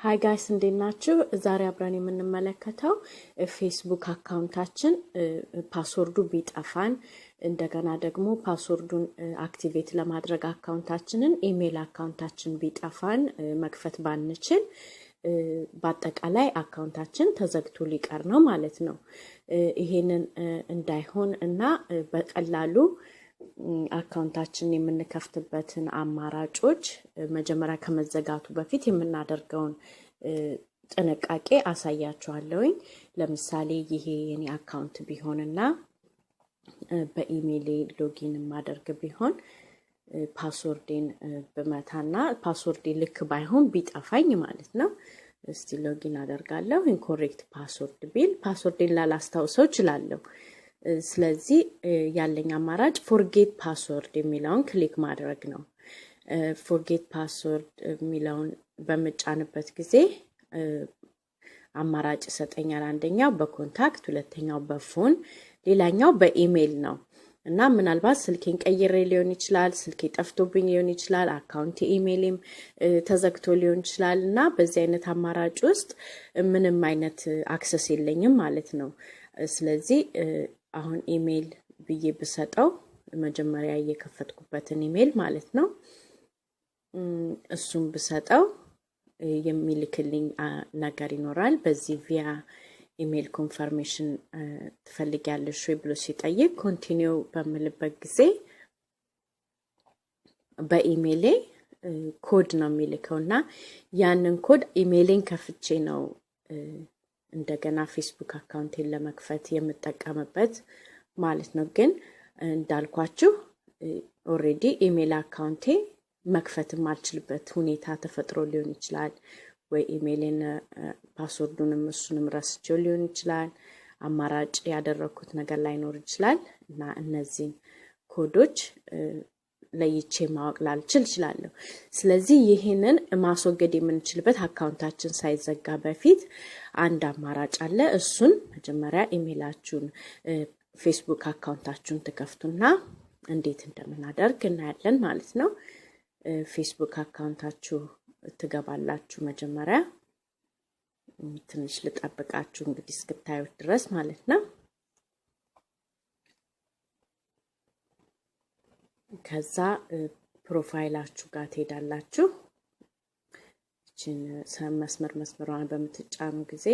Hi guys፣ እንዴት ናችሁ? ዛሬ አብረን የምንመለከተው ፌስቡክ account ኣችን password ኡ ቢጠፋን፣ እንደገና ደግሞ password ኡን activate ለማድረግ account ኣችንን email account ኣችን ቢጠፋን መክፈት ባንችል፣ በአጠቃላይ account ኣችን ተዘግቶ ሊቀር ነው ማለት ነው። ይሄንን እንዳይሆን እና በቀላሉ account ኣችንን የምንከፍትበትን አማራጮች፣ መጀመሪያ ከመዘጋቱ በፊት የምናደርገውን ጥንቃቄ አሳያችኋለሁኝ። ለምሳሌ ይሄ የኔ account ቢሆንና በ email ኤ login የማደርግ ቢሆን፣ password ኤን ብመታና password ኤ ልክ ባይሆን፣ ቢጠፋኝ ማለት ነው። እስቲ login አደርጋለሁ። Incorrect password ቢል password ኤን ላላስታውሰው እችላለሁ። ስለዚህ ያለኝ አማራጭ forget password የሚለውን click ማድረግ ነው። Forget password የሚለውን በምጫንበት ጊዜ አማራጭ ይሰጠኛል። አንደኛው በ contact፣ ሁለተኛው በ phone፣ ሌላኛው በኢሜይል ነው። እና ምናልባት ስልኬን ቀይሬ ሊሆን ይችላል፣ ስልኬ ጠፍቶብኝ ሊሆን ይችላል፣ account email ኤም ተዘግቶ ሊሆን ይችላል። እና በዚህ አይነት አማራጭ ውስጥ ምንም አይነት access የለኝም ማለት ነው። ስለዚህ አሁን ኢሜይል ብዬ ብሰጠው፣ መጀመሪያ የከፈትኩበትን ኢሜይል ማለት ነው፣ እሱን ብሰጠው የሚልክልኝ ነገር ይኖራል። በዚህ via email confirmation ትፈልጊያለሽ ወይ ብሎ ሲጠይቅ continue በምልበት ጊዜ በ email ኤ ኮድ ነው የሚልከው። እና ያንን code email ኤን ከፍቼ ነው እንደገና ፌስቡክ account ኤን ለመክፈት የምጠቀምበት ማለት ነው። ግን እንዳልኳችሁ already email account ኤ መክፈት የማልችልበት ሁኔታ ተፈጥሮ ሊሆን ይችላል፣ ወይ email ኤን password ኡንም እሱንም ረስቼው ሊሆን ይችላል። አማራጭ ያደረግኩት ነገር ላይኖር ይችላል። እና እነዚህን ኮዶች ለይቼ ማወቅ ላልችል እችላለሁ። ስለዚህ ይህንን ማስወገድ የምንችልበት account ኣችን ሳይዘጋ በፊት አንድ አማራጭ አለ። እሱን መጀመሪያ ኢሜይላችሁን፣ ፌስቡክ account ኣችሁን ትከፍቱና እንዴት እንደምናደርግ እናያለን ማለት ነው። ፌስቡክ account ኣችሁ ትገባላችሁ። መጀመሪያ ትንሽ ልጠብቃችሁ እንግዲህ እስክታዩት ድረስ ማለት ነው። ከዛ profile ኣችሁ ጋር ትሄዳላችሁ። ይችን መስመር መስመሯን በምትጫኑ ጊዜ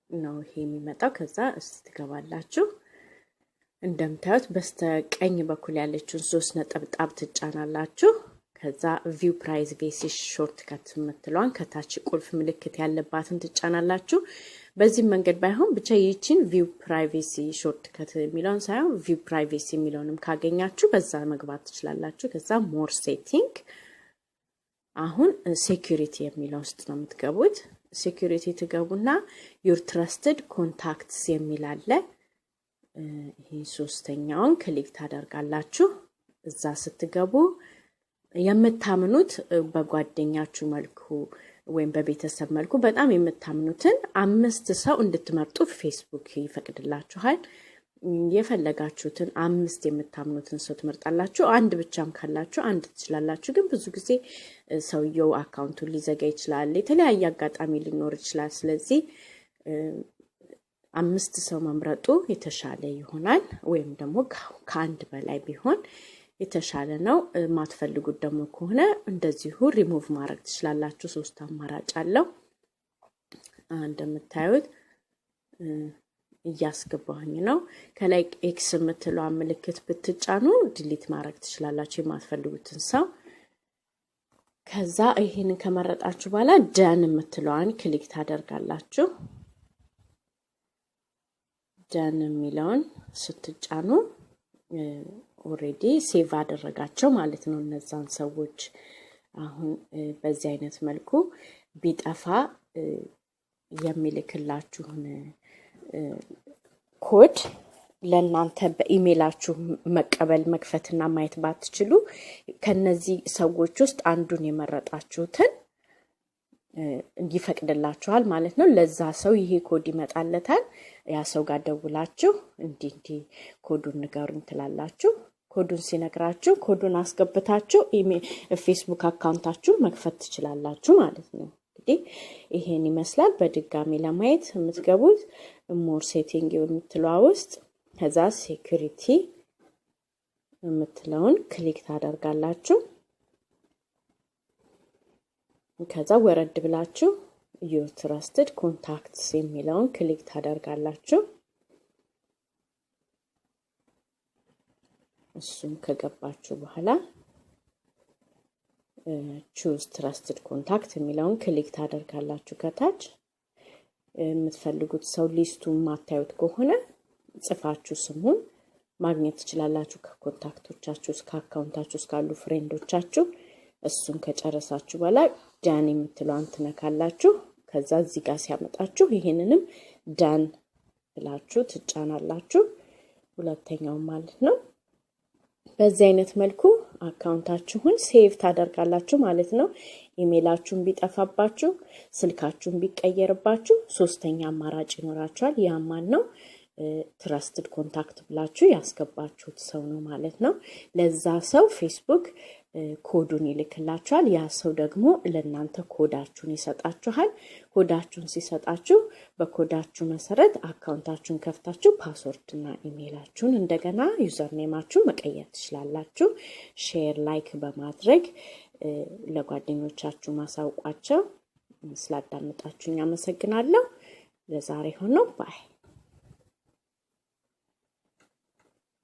ነው ይሄ የሚመጣው። ከዛ እስቲ ትገባላችሁ። እንደምታዩት በስተቀኝ በኩል ያለችውን ሶስት ነጠብጣብ ትጫናላችሁ። ከዛ view privacy shortcut የምትለዋን ከታች ቁልፍ ምልክት ያለባትን ትጫናላችሁ። በዚህም መንገድ ባይሆን ብቻ ይህችን view privacy shortcut የሚለውን ሳይሆን view privacy የሚለውንም ካገኛችሁ በዛ መግባት ትችላላችሁ። ከዛ more setting፣ አሁን security የሚለው ውስጥ ነው የምትገቡት። Security ትገቡና your trusted contacts የሚል አለ። ይህ ሶስተኛውን click ታደርጋላችሁ። እዛ ስትገቡ የምታምኑት፣ በጓደኛችሁ መልኩ ወይም በቤተሰብ መልኩ በጣም የምታምኑትን አምስት ሰው እንድትመርጡ ፌስቡክ ይፈቅድላችኋል። የፈለጋችሁትን አምስት የምታምኑትን ሰው ትመርጣላችሁ። አንድ ብቻም ካላችሁ አንድ ትችላላችሁ። ግን ብዙ ጊዜ ሰውየው account ኡን ሊዘጋ ይችላል። የተለያየ አጋጣሚ ሊኖር ይችላል። ስለዚህ አምስት ሰው መምረጡ የተሻለ ይሆናል። ወይም ደግሞ ከአንድ በላይ ቢሆን የተሻለ ነው። የማትፈልጉት ደግሞ ከሆነ እንደዚሁ ሪሙቭ ማድረግ ትችላላችሁ። ሶስት አማራጭ አለው። እንደምታዩት እያስገባሁኝ ነው። ከላይ X የምትለዋ ምልክት ብትጫኑ delete ማድረግ ትችላላችሁ የማትፈልጉትን ሰው። ከዛ ይህንን ከመረጣችሁ በኋላ done የምትለዋን click ታደርጋላችሁ። Done የሚለውን ስትጫኑ already save አደረጋቸው ማለት ነው እነዛን ሰዎች። አሁን በዚህ አይነት መልኩ ቢጠፋ የሚልክላችሁን ኮድ ለእናንተ በኢሜይላችሁ መቀበል፣ መክፈትና ማየት ባትችሉ፣ ከነዚህ ሰዎች ውስጥ አንዱን የመረጣችሁትን ይፈቅድላችኋል ማለት ነው። ለዛ ሰው ይሄ ኮድ ይመጣለታል። ያ ሰው ጋር ደውላችሁ እንዲህ እንዲህ ኮዱን ንገሩኝ ትላላችሁ። ኮዱን ሲነግራችሁ ኮዱን አስገብታችሁ ፌስቡክ account ኣችሁ መክፈት ትችላላችሁ ማለት ነው። እንግዲህ ይሄን ይመስላል። በድጋሚ ለማየት የምትገቡት more setting የምትለዋ ውስጥ፣ ከዛ security የምትለውን click ታደርጋላችሁ። ከዛ ወረድ ብላችሁ your trusted contacts የሚለውን click ታደርጋላችሁ። እሱም ከገባችሁ በኋላ choose trusted contact የሚለውን click ታደርጋላችሁ። ከታች የምትፈልጉት ሰው list ኡ የማታዩት ከሆነ ጽፋችሁ ስሙን ማግኘት ትችላላችሁ። ከ contact ኦቻችሁ እስከ account ኣችሁ እስካሉ friend ኦቻችሁ። እሱን ከጨረሳችሁ በኋላ done የምትለዋን ትነካላችሁ። ከዛ እዚህ ጋር ሲያመጣችሁ ይሄንንም done ብላችሁ ትጫናላችሁ። ሁለተኛው ማለት ነው። በዚህ አይነት መልኩ account ኣችሁን save ታደርጋላችሁ ማለት ነው። ኢሜይላችሁን ቢጠፋባችሁ፣ ስልካችሁን ቢቀየርባችሁ ሶስተኛ አማራጭ ይኖራችኋል። ያ ማን ነው? Trusted contact ብላችሁ ያስገባችሁት ሰው ነው ማለት ነው። ለዛ ሰው ፌስቡክ ኮዱን ይልክላችኋል። ያ ሰው ደግሞ ለእናንተ ኮዳችሁን ይሰጣችኋል። ኮዳችሁን ሲሰጣችሁ በኮዳችሁ መሰረት account ኣችሁን ከፍታችሁ password ና ኢሜይላችሁን እንደገና username ኣችሁ መቀየር ትችላላችሁ። Share፣ like በማድረግ ለጓደኞቻችሁ ማሳውቋቸው። ስላዳመጣችሁኝ አመሰግናለሁ። ለዛሬ ሆኖ bye።